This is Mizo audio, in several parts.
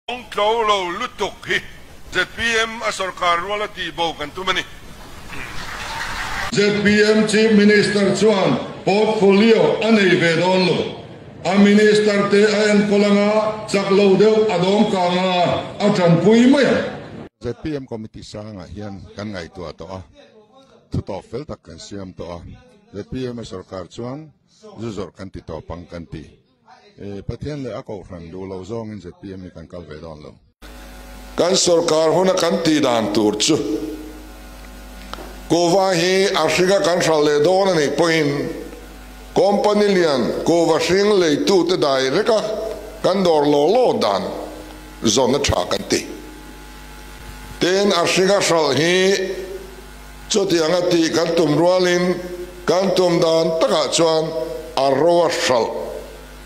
Kawng tlo lo lutuk hi zpm a sorkar rual a tih bo kan tum a ni. Zpm Chief Minister chuan portfolio a nei ve dawn lo. A Minister te a enkawl anga chak lo deuh a dawm kang anga a tanpui mai ang. Zpm Committee sangah hian kan ngaihtuah tawh a, thu tawp fel tak kan siam tawh a. Zpm a sorkar chuan zu zawrh kan ti tawp ang kan ti. Pathian leh a kohhran duh loh zawngin zpm hi kan kal ve dawn lo. Kan sorkar huna kan tih dan tur chu kuhva hi a hringa kan hralh leh dawn a nih pawhin company lian kuhva hring leitute dai reka kan dawr law law dan zawn a tha kan ti. Tin, a hringa hralh hi Chutianga tih kan tum rualin kan tum dan takah chuan a ro a hralh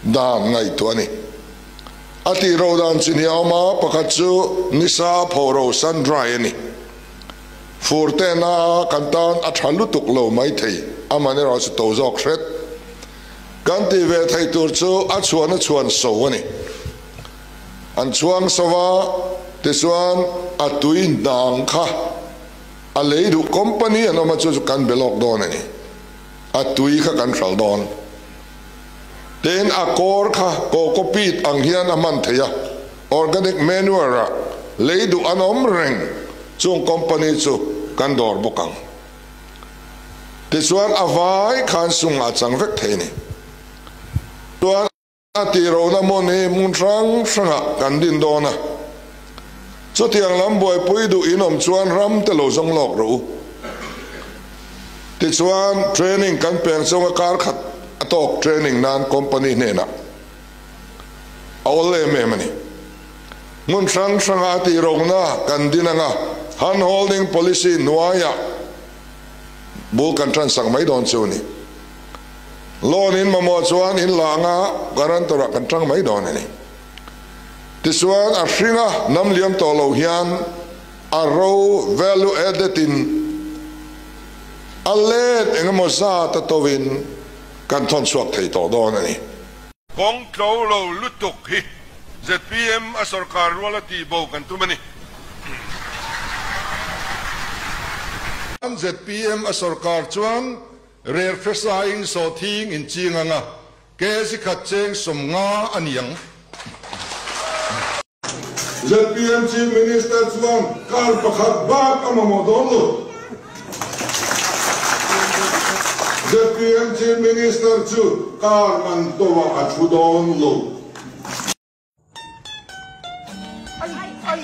dan ngaihtuah a ni. A tih ro dan chi hnih a awm a, pakhat chu nisa pho ro, sun dry, a ni. Fur tehna kan tan a tha lutuk lo mai thei, aman erawh chu to zawk hret. Kan tih ve theih tur chu a chhuan a chhuan so a ni. An chhuang so va, tichuan a tui hnang kha A lei duh company an awm a chu chu kan be lawk dawn a ni. A tui kha kan hral dawn. Tin a kawr kha coco peat ang hian a hman theih a, organic manure ah lei duh an awm reng chung company chu kan dawr bawk ang. Tichuan a vai khan sungah a chang vek thei a ni. Chuan. A tih rohna hmun hi hmun hrang hrangah kan din dawn a, chutiang lam buaipui duh in awm chuan ram te lo zawng lawk rawh u. Tichuan, training kan peng chunga kar khat a tawk training nan company hnenah a awl em em a ni. Hmun hrang hranga a tih rohna kan din anga hand holding policy hnuaiah bul kan tansak mai dawn chu a ni. Loan in mamawh chuan in la anga guarantor ah kan tang mai dawn a ni. Tichuan a hringa nam liam tawh lo hian a ro value added in a let engemaw zat a to in kan thawn chhuak thei tawh dawn a ni. Kawng tlo lo lutuk hi zpm a sorkar rual a tih bo kan tum a ni. Zpm a sorkar chuan Rel hresain sawhthing in ching anga kg khat cheng 50 a ni ang. Zpm Chief Minister chuan kar pakhat bak a mamawh dawn lo. Zpm Chief Minister chu kar man tawhah a thu dawn lo. Ai ai ai.